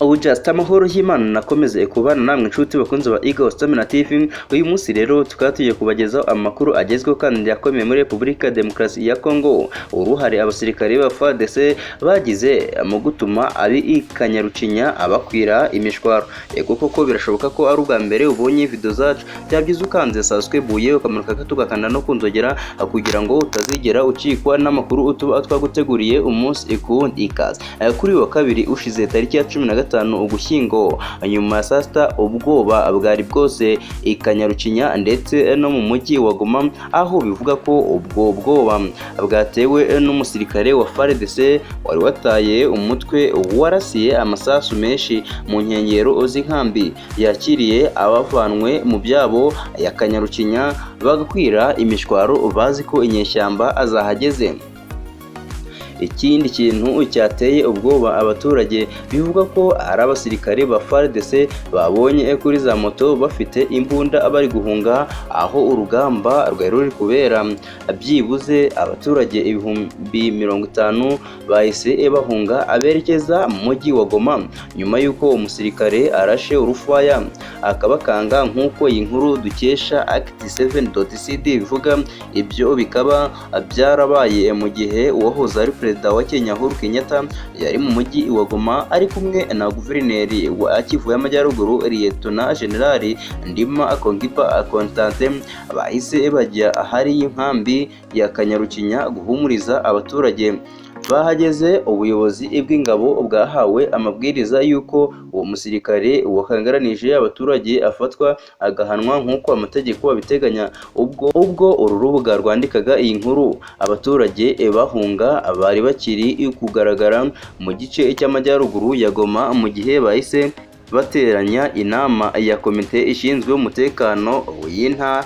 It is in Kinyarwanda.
Ubu just amahoro y'Imana nakomeze kubana namwe, inshuti bakunze ba Eagle Stamina TV. Uyu munsi rero tukaba tugiye kubagezaho amakuru agezweho kandi yakomeye muri Repubulika ya Demokarasi ya Kongo, uruhare abasirikare ba FARDC bagize mu gutuma abi Kanyarucinya abakwira imishwaro. Yego koko, birashoboka ko ari ubwa mbere ubonye video zacu. Byaba byiza ukanze subscribe, ukamanuka tugakanda no kunzogera kugira ngo utazigera ucikwa n'amakuru tuba twaguteguriye umunsi kuwundi. Ikaze. Kuri uyu wa kabiri ushize, tariki ya 15 Ugushyingo, nyuma ya saa sita, ubwoba bwari bwose i Kanyarucinya ndetse no mu mujyi wa Goma, aho bivuga ko ubwo bwoba bwatewe n'umusirikare wa FARDC wari wataye umutwe, warasiye amasasu menshi mu nkengero z'inkambi yakiriye abavanwe mu byabo ya Kanyarucinya, bagakwira imishwaro bazi ko inyeshyamba zahageze. Ikindi kintu cyateye ubwoba abaturage, bivuga ko ari abasirikare ba FARDC babonye kuri za moto bafite imbunda bari guhunga aho urugamba rwari ruri kubera. Byibuze abaturage 50,000 bahise bahunga aberekeza mu mujyi wa Goma nyuma y'uko umusirikare arashe urufaya akabakanga, nk'uko iyi nkuru dukesha act7.cd bivuga. Ibyo bikaba byarabaye mu gihe uwahoze ari perezida wa Kenya, Uhuru Kenyatta, yari mu mujyi wa Goma ari kumwe na guverineri wa Kivu y'Amajyaruguru, Liyetona Generali Ndima Kongiba Constantin. Bahise bajya ahari inkambi ya Kanyarucinya guhumuriza abaturage. Bahageze, ubuyobozi bw'ingabo bwahawe amabwiriza y'uko uwo musirikare wakangaranije abaturage afatwa agahanwa nk'uko amategeko abiteganya. Ubwo uru rubuga rwandikaga iyi nkuru, abaturage bahunga bari bakiri kugaragara mu gice cy'amajyaruguru ya Goma, mu gihe bahise bateranya inama ya komite ishinzwe umutekano y'intara.